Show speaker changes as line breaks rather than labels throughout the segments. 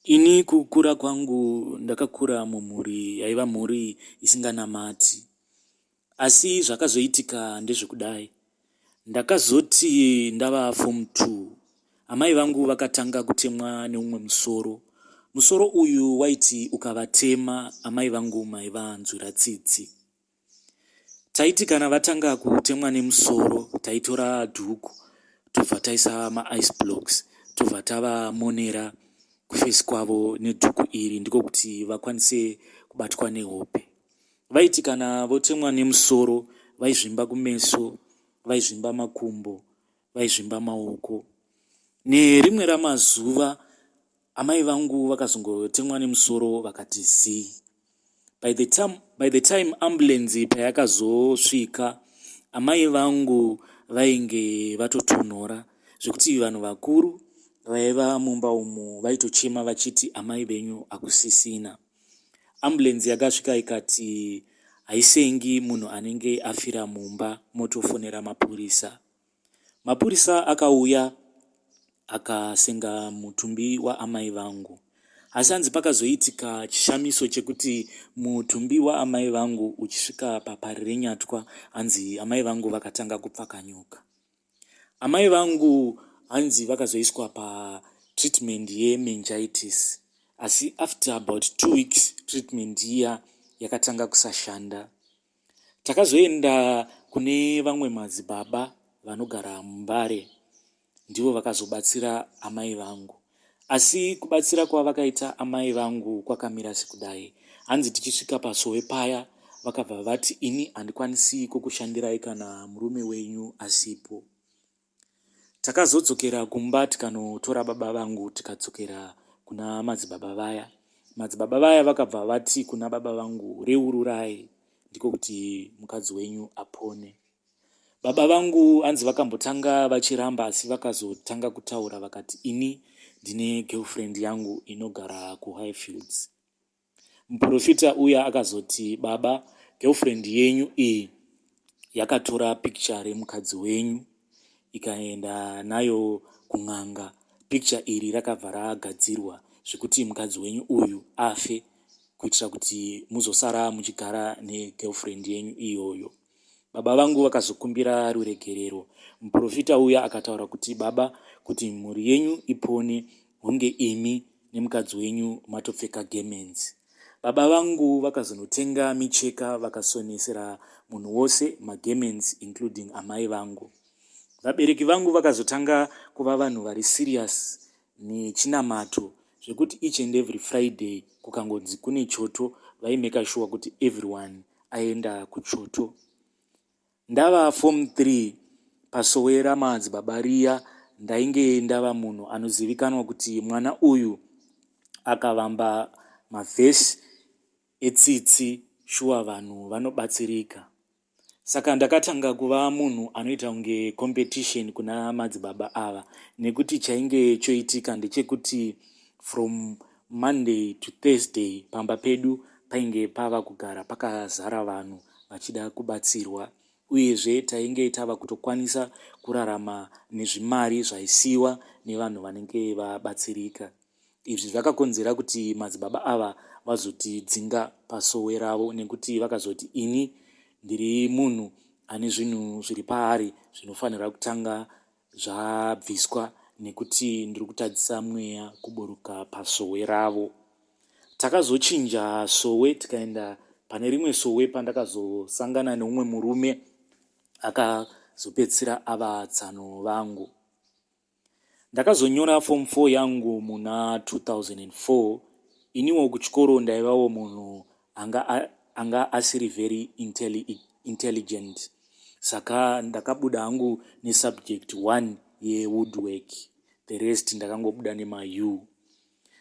Ini kukura kwangu ndakakura mumhuri yaiva mhuri isinganamati. Asi zvakazoitika ndezvekudai. Ndakazoti ndava form 2 amai vangu vakatanga kutemwa neumwe musoro. Musoro uyu waiti ukavatema amai vangu maivanzwira tsitsi. Taiti kana vatanga kutemwa nemusoro taitora dhuku tobva taisa maice blocks tobva tavamonera kufesi kwavo nedhuku iri ndiko kuti vakwanise kubatwa nehope. Vaiti kana votemwa nemusoro vaizvimba kumeso, vaizvimba makumbo, vaizvimba maoko. Nerimwe ramazuva amai vangu vakazongotemwa nemusoro vakati zii. By the time ambulance payakazosvika, amai vangu vainge vatotonhora zvekuti vanhu vakuru vaiva mumba umu vaitochema vachiti amai venyu hakusisina. Ambulance yakasvika ikati haisengi munhu anenge afira mumba, motofonera mapurisa. Mapurisa akauya akasenga mutumbi waamai vangu. Asi hanzi pakazoitika chishamiso chekuti mutumbi waamai vangu uchisvika paParirenyatwa, hanzi amai vangu vakatanga kupfakanyuka. Amai vangu hanzi vakazoiswa patreatment yemeningitis, asi after about 2 weeks treatment iya yakatanga kusashanda. Takazoenda kune vamwe madzibaba vanogara muMbare, ndivo vakazobatsira amai vangu. Asi kubatsira kwavakaita amai vangu kwakamira sekudai. Hanzi tichisvika pasowe paya vakabva vati, "Ini handikwanisi kukushandirai kana murume wenyu asipo." Takazodzokera kumba tikanotora baba vangu, tikadzokera kuna madzibaba vaya. Madzibaba vaya vakabva vati kuna baba vangu, "Reururai, ndiko kuti mukadzi wenyu apone." Baba vangu hanzi vakambotanga vachiramba, asi vakazotanga kutaura vakati, "Ini ndine girlfriend yangu inogara kuHighfields." Muprofita uya akazoti, "Baba, girlfriend yenyu iyi yakatora picture remukadzi wenyu ikaenda nayo kun'anga. Picture iri rakabva ragadzirwa zvekuti mukadzi wenyu uyu afe kuitira kuti muzosara muchigara negirlfriend yenyu iyoyo." Baba vangu vakazokumbira ruregerero. Muprofita uya akataura kuti, "Baba, kuti mhuri yenyu ipone, hunge imi nemukadzi wenyu matopfeka gemenzi." Baba vangu vakazonotenga micheka, vakasonesera munhu wose magemenzi, including amai vangu. Vabereki vangu vakazotanga kuva vanhu vari serious nechinamato, zvekuti each and every Friday kukangonzi kune choto, vaimake sure kuti everyone aenda kuchoto. Ndava form 3, pasowe ramadzibaba riya ndainge ndava munhu anozivikanwa kuti mwana uyu akavamba mavhesi etsitsi, shuwa vanhu vanobatsirika. Saka ndakatanga kuva munhu anoita kunge competition kuna madzibaba ava, nekuti chainge choitika ndechekuti from Monday to Thursday pamba pedu painge pava kugara pakazara vanhu vachida kubatsirwa. Uyezve tainge tava kutokwanisa kurarama nezvimari zvaisiyiwa nevanhu vanenge vabatsirika. Izvi zvakakonzera kuti madzibaba ava vazotidzinga pasowe ravo, nekuti vakazoti ini ndiri munhu ane zvinhu zviri paari zvinofanira kutanga zvabviswa, nekuti ndiri kutadzisa mweya kuburuka pasowe ravo. Takazochinja sowe tikaenda pane rimwe sowe, pandakazosangana neumwe murume akazopedzisira ava tsano vangu. Ndakazonyora form 4 yangu muna 2004. Iniwo kuchikoro ndaivawo munhu anga asiri very intelligent, saka ndakabuda hangu nesubject 1 yewoodwork, the rest ndakangobuda nemaU.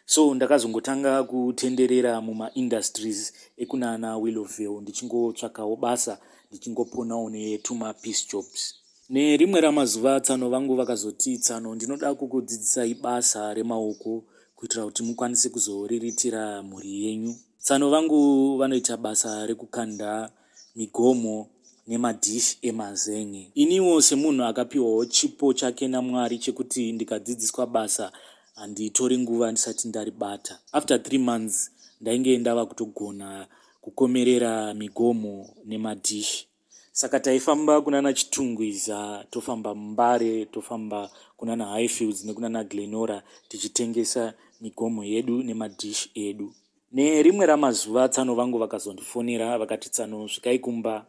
So ndakazongotanga kutenderera mumaindustries ekunana Willowvale, ndichingotsvakawo basa, ndichingoponawo netumapiece jobs. Nerimwe ramazuva tsano vangu vakazoti, "Tsano, ndinoda kukudzidzisai basa remaoko kuitira kuti mukwanise kuzoriritira mhuri yenyu." Tsano vangu vanoita basa rekukanda migomo nemadhishi emazen'e. Iniwo semunhu akapiwawo chipo chake naMwari chekuti ndikadzidziswa basa Handitori nguva ndisati ndaribata. After 3 months ndainge ndava kutogona kukomerera migomo nemadhishi. Saka taifamba kunana Chitungwiza, tofamba Mbare, tofamba kunana Highfields nekunana Glenora tichitengesa migomo yedu nemadhishi edu. Nerimwe ramazuva tsano vangu vakazondifonera vakati tsano svikai kumba.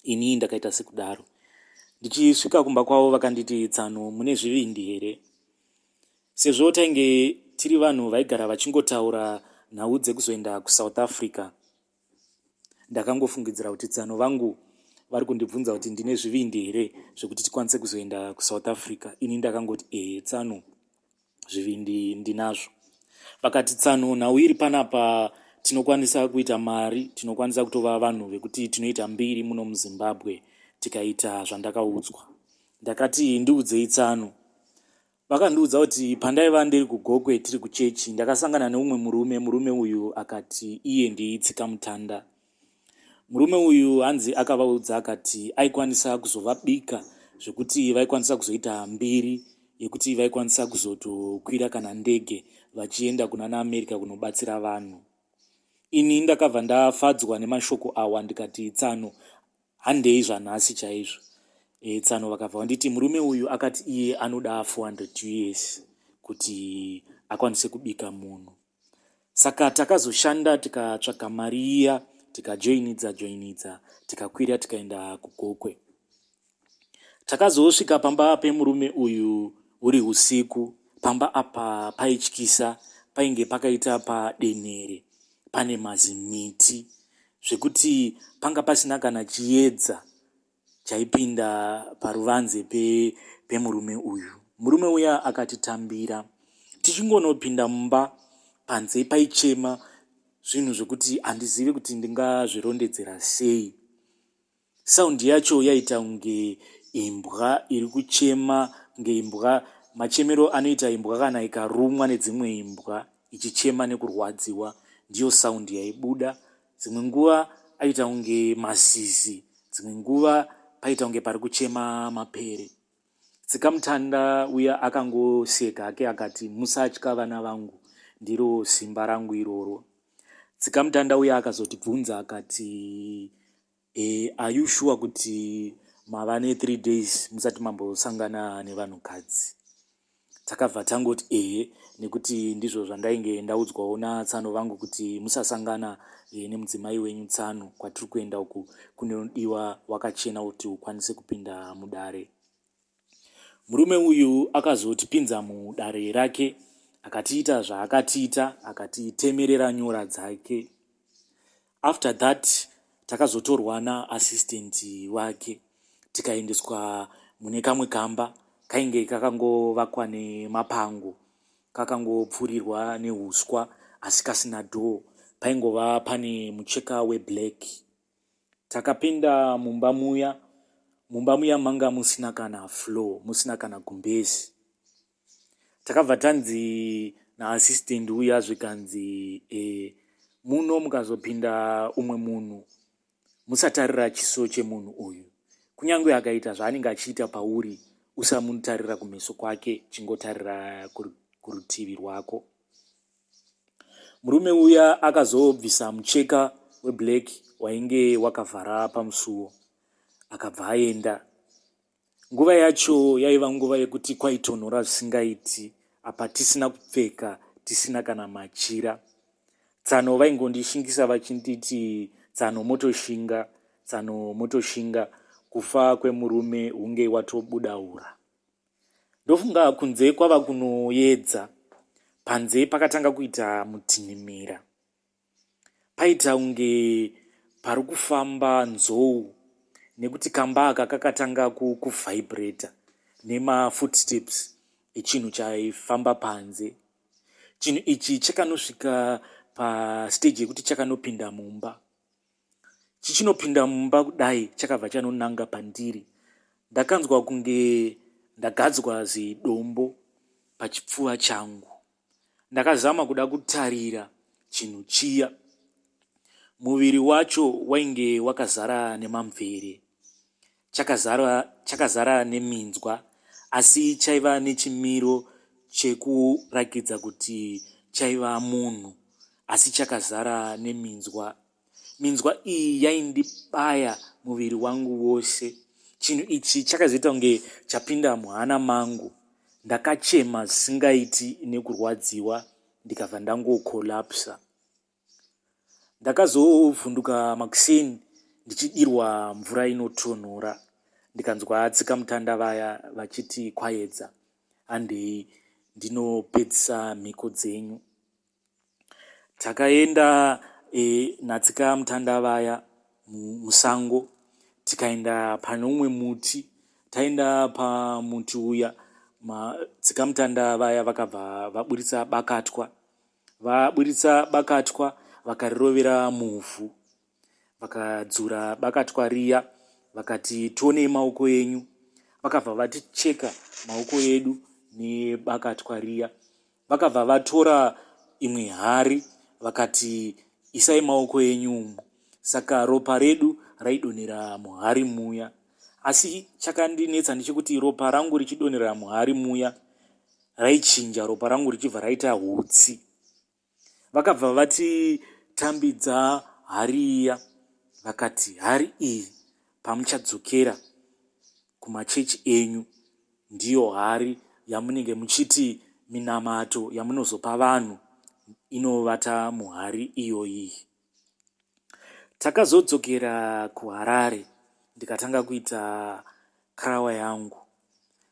Ini ndakaita sekudaro. Ndichisvika kumba kwavo vakanditi tsano mune zvivindi here? Sezvo tainge tiri vanhu vaigara vachingotaura nhau dzekuzoenda kuSouth Africa, ndakangofungidzira kuti tsano vangu vari kundibvunza kuti ndine zvivindi here zvekuti tikwanise kuzoenda kuSouth Africa. Ini ndakangoti ehe tsano, zvivindi ndinazvo. Vakati tsano, nhau iri panapa tinokwanisa kuita mari, tinokwanisa kutova vanhu vekuti tinoita mbiri muno muZimbabwe tikaita zvandakaudzwa. Ndakati ndiudzei tsano. Vakandiudza kuti pandaiva ndiri kuGokwe tiri kuchechi ndakasangana neumwe murume, murume uyu akati iye nditsikamutanda. Murume uyu hanzi akavaudza akati aikwanisa kuzovabika zvekuti vaikwanisa kuzoita mbiri yekuti vaikwanisa kuzotokwira kana ndege vachienda kunana America kunobatsira vanhu. Ini ndakabva ndafadzwa nemashoko awa ndikati tsano handei zvanhasi chaizvo. E, tsano vakabva vanditi murume uyu akati iye anoda 400 us kuti akwanise kubika munhu. Saka takazoshanda tikatsvaga mari iya tikajoinidza joinidza tikakwira tikaenda kuGokwe. Takazosvika pamba pemurume uyu huri husiku. Pamba apa paityisa, painge pakaita padenhere pane mazimiti zvekuti panga pasina kana chiedza chaipinda paruvanze pemurume uyu. Murume uya akatitambira. Tichingonopinda mumba panze paichema zvinhu zvekuti handizive kuti ndingazvirondedzera sei. Sound yacho yaita kunge imbwa iri kuchema kunge imbwa machemero anoita imbwa kana ikarumwa nedzimwe imbwa ichichema nekurwadziwa ndiyo sound yaibuda. Dzimwe nguva aita kunge mazizi, dzimwe nguva paita kunge pari kuchema mapere. Tsikamutanda uya akangoseka hake akati musatya vana vangu ndiro simba rangu iroro. Tsikamutanda uya akazotibvunza akati e, are you sure kuti mava ne3 days musati mambosangana nevanhukadzi? Takabva tangoti ehe nekuti ndizvo zvandainge ndaudzwawo natsano vangu kuti musasangana e, nemudzimai wenyu tsano kwatiri kuenda uku kunodiwa wakachena kuti ukwanise kupinda mudare. Murume uyu akazotipinza mudare rake akatiita zvaakatiita akatitemerera nyora dzake. After that takazotorwa naassistant wake tikaendeswa mune kamwe kamba kainge kakangovakwa nemapango kakangopfurirwa neuswa asi kasina door paingova pane mucheka weblack. Takapinda mumba muya, mumba muya manga musina kana floor, musina kana gumbezi. Takabva tanzi naassistant uya zvikanzi e, muno mukazopinda umwe munhu musatarira chiso chemunhu uyu. Kunyange akaita zvaanenge achiita pauri usamutarira kumeso kwake chingotarira kurutivi rwako. Murume uya akazobvisa mucheka weblack wainge wakavhara pamusuwo akabva aenda. Nguva yacho yaiva nguva yekuti kwaitonhora zvisingaiti apa tisina kupfeka tisina kana machira. Tsano vaingondishingisa vachinditi tsano motoshinga, tsano motoshinga kufa kwemurume hunge watobuda ura. Ndofunga kunze kwava kunoyedza, panze pakatanga kuita mutinhimira. Paita kunge pari kufamba nzou nekuti kamba aka kakatanga kuvhaibhureta nemafootsteps echinhu chaifamba panze. Chinhu ichi chakanosvika pastage yekuti chakanopinda mumba. Chichinopinda mumba kudai chakabva chanonanga pandiri. Ndakanzwa kunge ndagadzwa zidombo pachipfuva changu. Ndakazama kuda kutarira chinhu chiya. Muviri wacho wainge wakazara nemamvere. Chakazara, chakazara neminzwa asi chaiva nechimiro chekurakidza kuti chaiva munhu asi chakazara neminzwa. Minzwa iyi yaindibaya muviri wangu wose. Chinhu ichi chakazoita kunge chapinda muhana mangu. Ndakachema zvisingaiti nekurwadziwa ndikabva ndangokolapsa. Ndakazovhunduka makuseni ndichidirwa mvura inotonhora ndikanzwa tsikamutanda vaya vachiti kwayedza handei ndinopedzisa mhiko dzenyu. Takaenda e, natsikamutanda vaya musango tikaenda pane umwe muti. Taenda pamuti uya tsikamutanda vaya vakabva vaburitsa bakatwa. Vaburitsa bakatwa vakarirovera muvhu. Vakadzura bakatwa riya vakati tionei maoko enyu. Vakabva vaticheka maoko edu nebakatwa riya. Vakabva vatora imwe hari vakati isai maoko enyu umu. Saka ropa redu raidonhera muhari muya. Asi chakandinetsa ndechekuti ropa rangu richidonhera muhari muya raichinja ropa rangu richibva raita hutsi. Vakabva vatitambidza hari iya vakati hari iyi pamuchadzokera kumachechi enyu ndiyo hari yamunenge muchiti minamato yamunozopa vanhu inovata muhari iyoyi. Takazodzokera kuHarare ndikatanga kuita karawa yangu.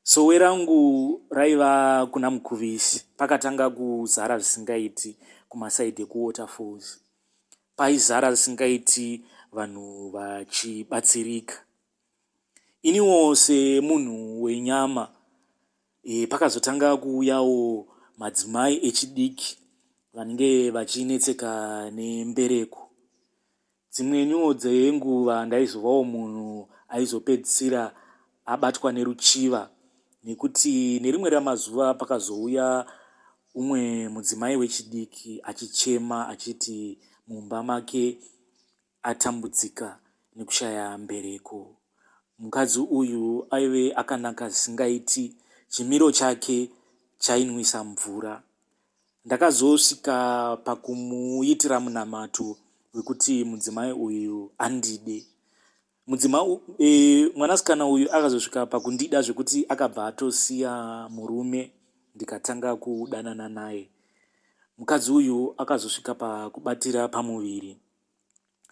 Sowe rangu raiva kuna Mukuvisi pakatanga kuzara zvisingaiti kumasaidhi ekuWaterfalls. Paizara zvisingaiti vanhu vachibatsirika. Iniwo semunhu wenyama e, pakazotanga kuuyawo madzimai echidiki vanenge vachinetseka nembereko. Dzimweniwo dzenguva ndaizovawo munhu aizopedzisira abatwa neruchiva nekuti nerimwe ramazuva pakazouya umwe mudzimai wechidiki achichema achiti mumba make atambudzika nekushaya mbereko. Mukadzi uyu aive akanaka zvisingaiti, chimiro chake chainwisa mvura. Ndakazosvika pakumuitira munamato wekuti mudzimai uyu andide. Mudzima, e, mwanasikana uyu akazosvika pakundida zvekuti akabva atosiya murume ndikatanga kudanana naye. Mukadzi uyu akazosvika pakubatira pamuviri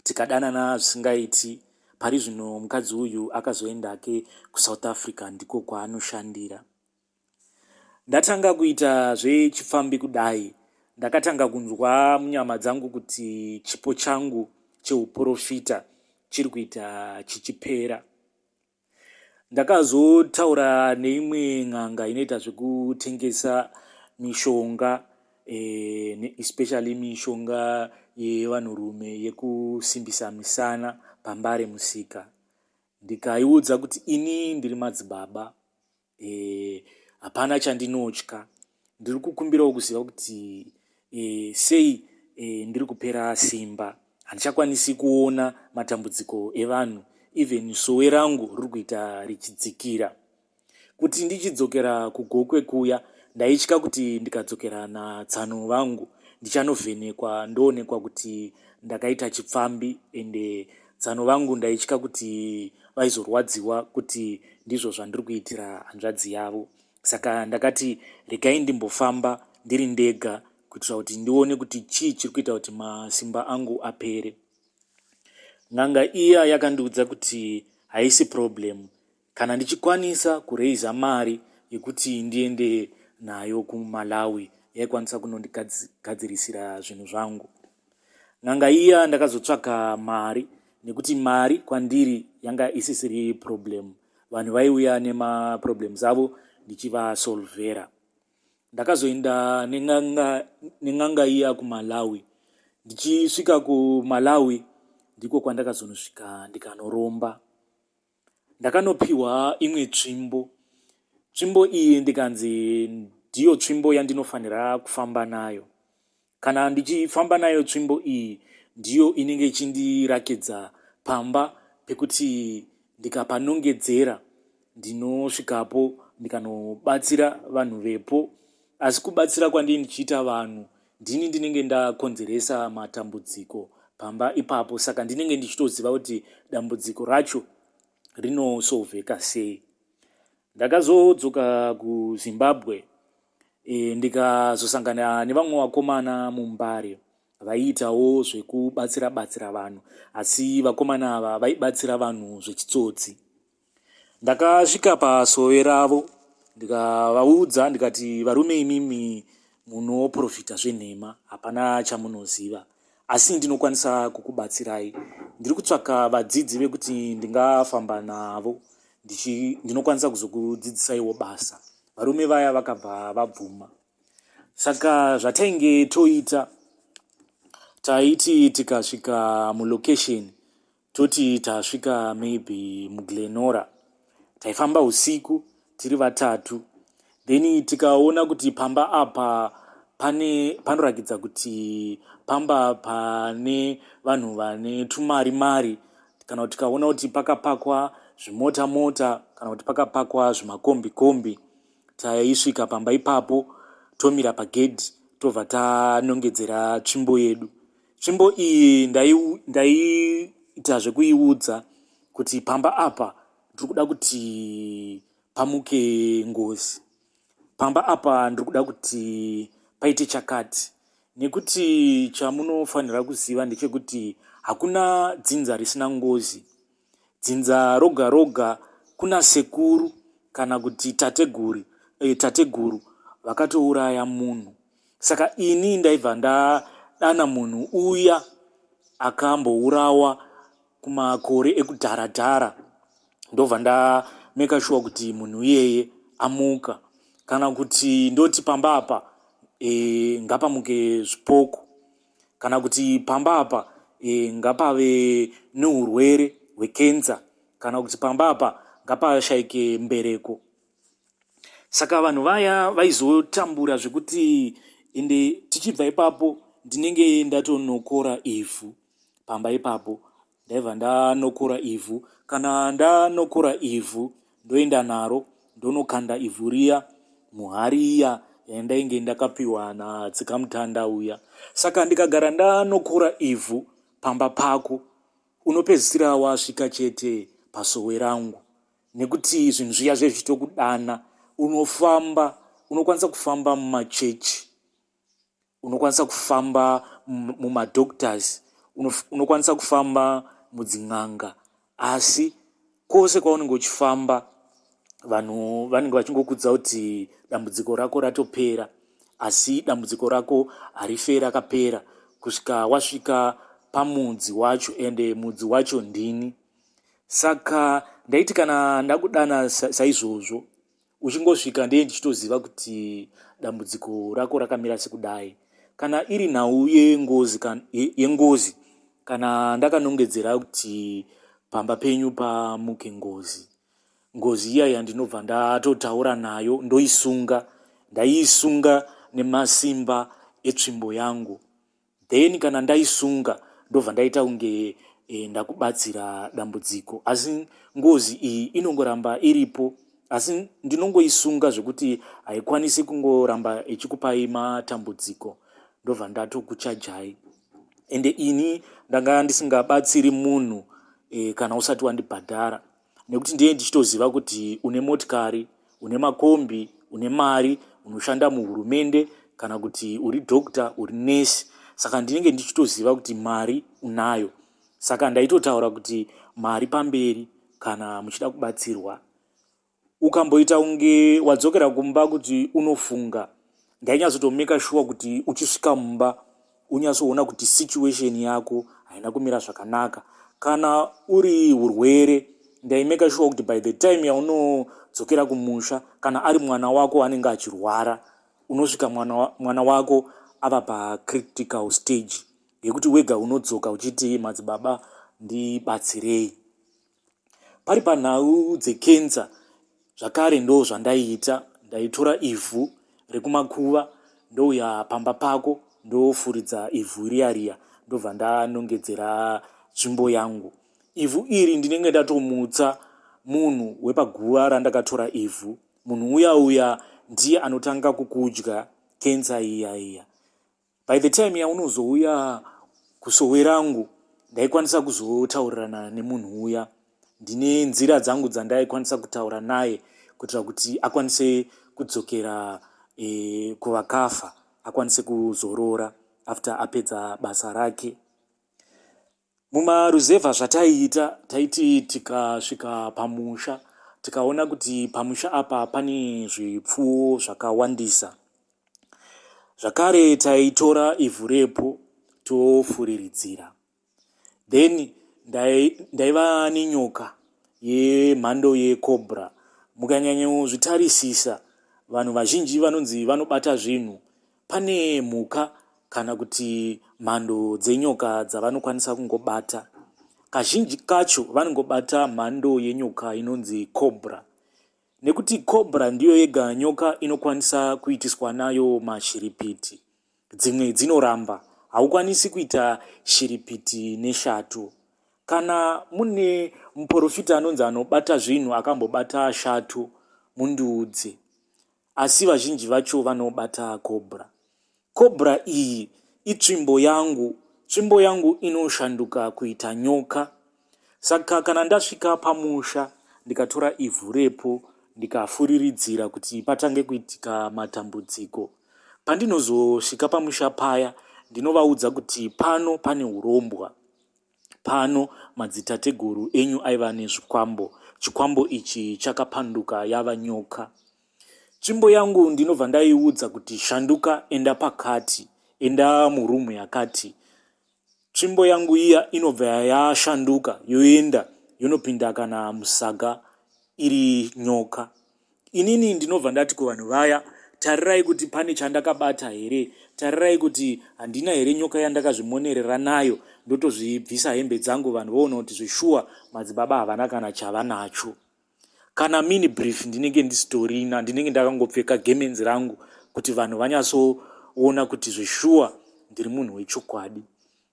tikadanana zvisingaiti. Pari zvino mukadzi uyu akazoenda hake kuSouth Africa ndiko kwaanoshandira. Ndatanga kuita zvechipfambi kudai, ndakatanga kunzwa munyama dzangu kuti chipo changu cheuporofita chiri kuita chichipera. Ndakazotaura neimwe n'anga inoita zvekutengesa mishonga eh, especially mishonga yevanhurume yekusimbisa misana paMbare Musika. Ndikaiudza kuti ini ndiri madzibaba e, hapana chandinotya ndiri kukumbirawo kuziva kuti e, sei e, ndiri kupera simba handichakwanisi kuona matambudziko evanhu even sowe rangu riri kuita richidzikira kuti ndichidzokera kugokwe kuya ndaitya kuti ndikadzokera natsano vangu ndichanovhenekwa ndoonekwa kuti ndakaita chipfambi ende tsano vangu ndaitya kuti vaizorwadziwa kuti ndizvo zvandiri kuitira hanzvadzi yavo. Saka ndakati regai ndimbofamba ndiri ndega kuitira kuti ndione kuti chii chiri kuita kuti masimba angu apere. N'anga iya yakandiudza kuti haisi problem kana ndichikwanisa kuraiza mari yekuti ndiende nayo kuMalawi yaikwanisa kunondigadzirisira zvinhu zvangu. N'anga iya ndakazotsvaka mari nekuti mari kwandiri yanga isisiri problem. Vanhu vaiuya nemaproblems avo ndichivasolvera. Ndakazoenda nen'anga nen'anga iya kuMalawi. Ndichisvika kuMalawi ndiko kwandakazonosvika ndikanoromba. Ndakanopiwa imwe tsvimbo. Tsvimbo iyi ndikanzi ndiyo tsvimbo yandinofanira kufamba nayo. Kana ndichifamba nayo tsvimbo iyi ndiyo inenge ichindirakidza pamba pekuti ndikapanongedzera ndinosvikapo ndikanobatsira vanhu vepo. Asi kubatsira kwandii ndichiita vanhu, ndini ndinenge ndakonzeresa matambudziko pamba ipapo, saka ndinenge ndichitoziva kuti dambudziko racho rinosolveka sei. Ndakazodzoka kuZimbabwe e, ndikazosangana nevamwe vakomana muMbare vaiitawo zvekubatsira batsira vanhu, asi vakomana ava vaibatsira vanhu zvechitsotsi. Ndakasvika pasowe ravo ndikavaudza ndikati, varume imimi munoprofita zvenhema, hapana chamunoziva, asi ndinokwanisa kukubatsirai. Ndiri kutsvaka vadzidzi vekuti ndingafamba navo, ndinokwanisa kuzokudzidzisaiwo basa. Varume vaya vakabva vabvuma. Saka zvatainge toita, taiti tikasvika mulocation, toti tasvika maybe muGlenora, taifamba usiku tiri vatatu, then tikaona kuti pamba apa pane panorakidza kuti pamba pane vanhu vane tumari mari, kana kuti tikaona kuti pakapakwa zvimota mota kana kuti pakapakwa zvimakombi kombi, taisvika pamba ipapo tomira pagedhi, tobva tanongedzera tsvimbo yedu. Tsvimbo iyi ndaiita zvekuiudza kuti pamba apa ndiri kuda kuti pamuke ngozi, pamba apa ndiri kuda kuti paite chakati, nekuti chamunofanira kuziva ndechekuti hakuna dzinza risina ngozi. Dzinza roga roga kuna sekuru kana kuti tateguru, tateguru vakatouraya munhu. Saka ini ndaibva ndadana munhu uya akambourawa kumakore ekudhara dhara, ndobva ndameka sure kuti munhu iyeye amuka, kana kuti ndoti pamba apa ngapamuke zvipoko, kana kuti pamba apa ngapave neurwere hwekenza, kana kuti pamba apa ngapashaike mbereko. Saka vanhu vaya vaizotambura zvekuti, ende tichibva ipapo ndinenge ndatonokora ivhu pamba ipapo. Ndaibva ndanokora ivhu, kana ndanokora ivhu ndoenda naro ndonokanda ivhu riya muhari iya yandainge ndakapiwa natsikamutanda uya. Saka ndikagara ndanokora ivhu pamba pako, unopedzisira wasvika chete pasowe rangu, nekuti zvinhu zviya zvezvichitokudana. Unofamba, unokwanisa kufamba mumachechi, unokwanisa kufamba mumadoctors, unokwanisa kufamba mudzin'anga, asi kwose kwaunenge uchifamba vanhu vanenge vachingokudza kuti dambudziko rako ratopera, asi dambudziko rako harife rakapera kusvika wasvika pamudzi wacho, ende mudzi wacho ndini. Saka ndaiti kana ndakudana saizvozvo, uchingosvika ndee ndichitoziva kuti dambudziko rako rakamira sekudai. Kana iri nhau yengozi, yengozi, kana ndakanongedzera kuti pamba penyu pamuke ngozi, ngozi iya yandinobva ndatotaura nayo ndoisunga. Ndaiisunga nemasimba etsvimbo yangu, then kana ndaisunga ndobva ndaita kunge ndakubatsira dambudziko, asi ngozi iyi inongoramba iripo, asi ndinongoisunga zvekuti haikwanisi kungoramba ichikupai matambudziko, ndobva ndatokuchajai. Ende ini ndanga ndisingabatsiri munhu kana usati wandibhadhara, nekuti ndiye ndichitoziva kuti une motikari, une makombi, une mari, unoshanda muhurumende, kana kuti uri doctor, uri nesi. Saka ndinenge ndichitoziva kuti mari unayo, saka ndaitotaura kuti mari pamberi kana muchida kubatsirwa. Ukamboita kunge wadzokera kumba kuti unofunga, ndainyatsotomeka sure kuti uchisvika mumba unyatsoona kuti situation yako haina kumira zvakanaka. Kana uri urwere, ndaimeka sure kuti by the time yaunodzokera kumusha, kana ari mwana wako anenge achirwara, unosvika mwana wako ava pacritical stage yekuti wega unodzoka uchiti, madzibaba ndibatsirei. Pari panhau dzekenza zvakare ndo zvandaiita. Ndaitora ivhu rekumakuva, ndouya pamba pako, ndofuridza ivhu riya riya, ndobva ndanongedzera tsvimbo yangu. Ivhu iri ndinenge ndatomutsa munhu wepaguva randakatora ivhu. Munhu uya uya ndiye anotanga kukudya kensa iya iya. By the time yaunozouya kusowe rangu ndaikwanisa kuzotaurirana nemunhu uya. Ndine nzira dzangu dzandaikwanisa kutaura naye kuitira kuti akwanise kudzokera e, kuvakafa akwanise kuzorora after apedza basa rake. Mumaruzevha zvataiita taiti tikasvika pamusha tikaona kuti pamusha apa pane zvipfuwo zvakawandisa. Zvakare taitora ivhu repo tofuriridzira. Then ndaiva nenyoka yemhando yecobra. Mukanyanyozvitarisisa vanhu vazhinji vanonzi vanobata zvinhu pane mhuka kana kuti mhando dzenyoka dzavanokwanisa kungobata. Kazhinji kacho vanongobata mhando yenyoka inonzi cobra nekuti cobra ndiyo yega nyoka inokwanisa kuitiswa nayo mashiripiti. Dzimwe dzinoramba, haukwanisi kuita shiripiti neshato. Kana mune muporofita anonzi anobata zvinhu akambobata shato mundiudze. Asi vazhinji vacho vanobata cobra. Cobra iyi itsvimbo yangu. Tsvimbo yangu inoshanduka kuita nyoka. Saka kana ndasvika pamusha ndikatora ivhu repo ndikafuriridzira kuti patange kuitika matambudziko. Pandinozosvika pamusha paya ndinovaudza kuti pano pane hurombwa. Pano madzitateguru enyu aiva nezvikwambo. Chikwambo ichi chakapanduka yava nyoka. Tsvimbo yangu ndinobva ndaiudza kuti shanduka enda pakati, enda muroom yakati. Tsvimbo yangu iya inobva yashanduka yoenda yonopinda kana musaga iri nyoka. Inini ndinobva ndati kuvanhu vaya, tarirai kuti pane chandakabata here, tarirai kuti handina here nyoka yandakazvimonerera nayo, ndotozvibvisa hembe dzangu vanhu voona kuti zveshuwa madzibaba havana kana chavanacho. Kana mini brief ndinenge ndisitorina, ndinenge ndakangopfeka gemenzi rangu kuti vanhu vanyatsoona kuti zveshuwa ndiri munhu wechokwadi.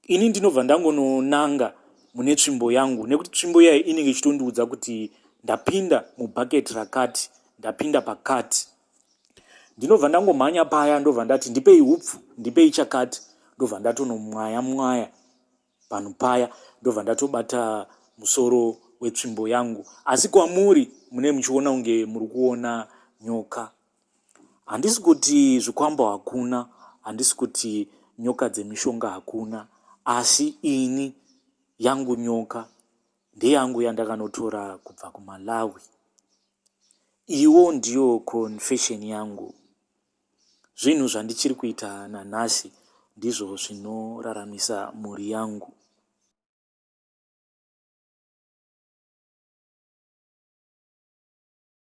Ini ndinobva ndangononanga mune tsvimbo yangu nekuti tsvimbo iyayi inenge ichitondiudza kuti ndapinda mubucket rakati, ndapinda pakati. Ndinobva ndangomhanya paya ndobva ndati ndipei hupfu, ndipei chakati, ndobva ndatonomwaya mwaya panhu paya ndobva ndatobata musoro wetsvimbo yangu. Asi kwamuri mune muchiona kunge muri kuona nyoka. Handisi kuti zvikwambo hakuna, handisi kuti nyoka dzemishonga hakuna, asi ini yangu nyoka ndeyangu yandakanotora kubva kuMalawi. Iwo ndiyo confession yangu. Zvinhu zvandichiri kuita nanhasi ndizvo zvinoraramisa mhuri yangu.